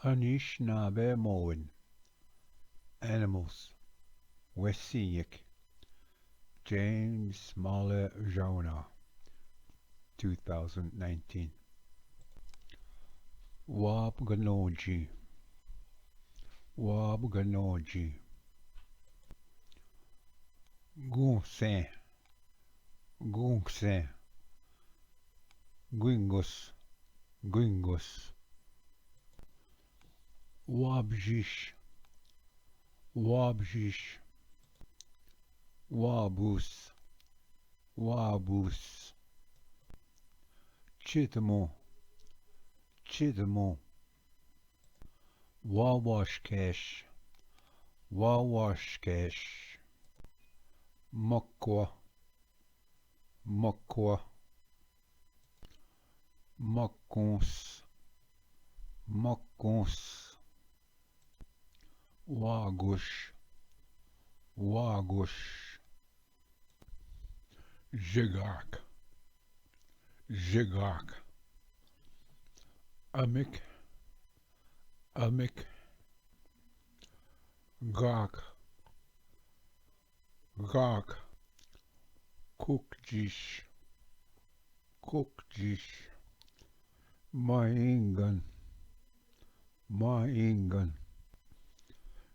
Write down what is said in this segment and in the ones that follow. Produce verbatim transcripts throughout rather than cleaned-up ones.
Anishinaabe Moen. Animals. Wesiyek. James Mala Jauna. Two thousand nineteen. Wabganoji. Wabganoji. Gunsen. Gunsen. Guingus. Guingus. Wabjish. Wabjish. Wabus. Wabus. Chitmo. Chitmo. Wawashkesh. Wawashkesh. Makwa. Makwa. Makuns. Makuns. Wagush. Wagush. Jigak. Jigak. Amik. Amik. Gak. Gak. Kukjish. Kukjish. Maingan. Maingan.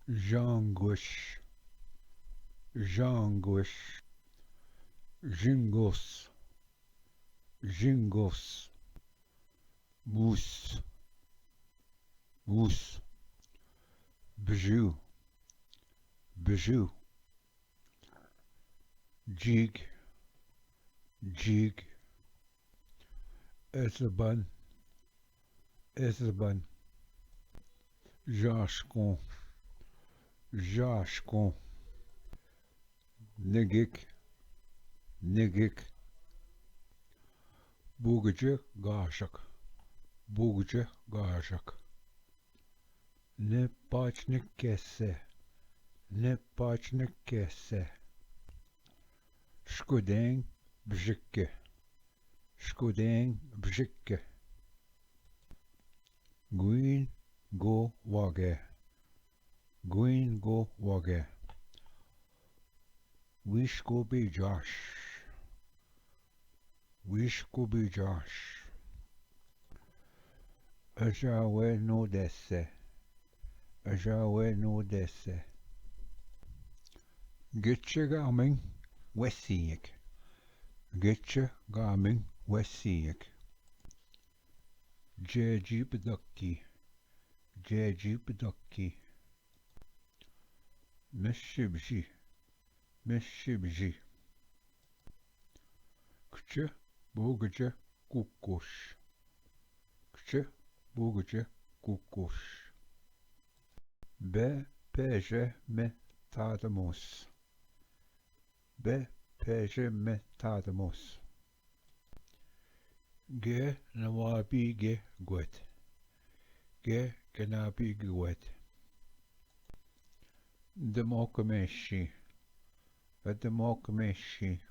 Jangush. Jangush. Jingles. Jingles. Bus. Bus. Bju. Bju. Jig. Jig. Esban. Esban. Jashkon. Jashkon. Negik. Negik. Bugje gashak. Bugje gashak. Ne pachne kese. Ne pachne kese. Shkudeng bjikke. Shkudeng bjikke. Guin go wage. Guin go wage. Wishko be Josh. Wishko be Josh. Ajawe no dese. Ajawe no dese. Gitche gaming wesiyek. Gitche gaming wesiyek. Jeji bdakki. Jeji bdakki. Mishibji. Mishibji. Kche bugje kukush. Kche bugje kukush. Be peje me tadmos. Be peje me tadmos. Ge nawabi ge gwet. Ge genabi ge gwet. Demok meshi. Demok meshi.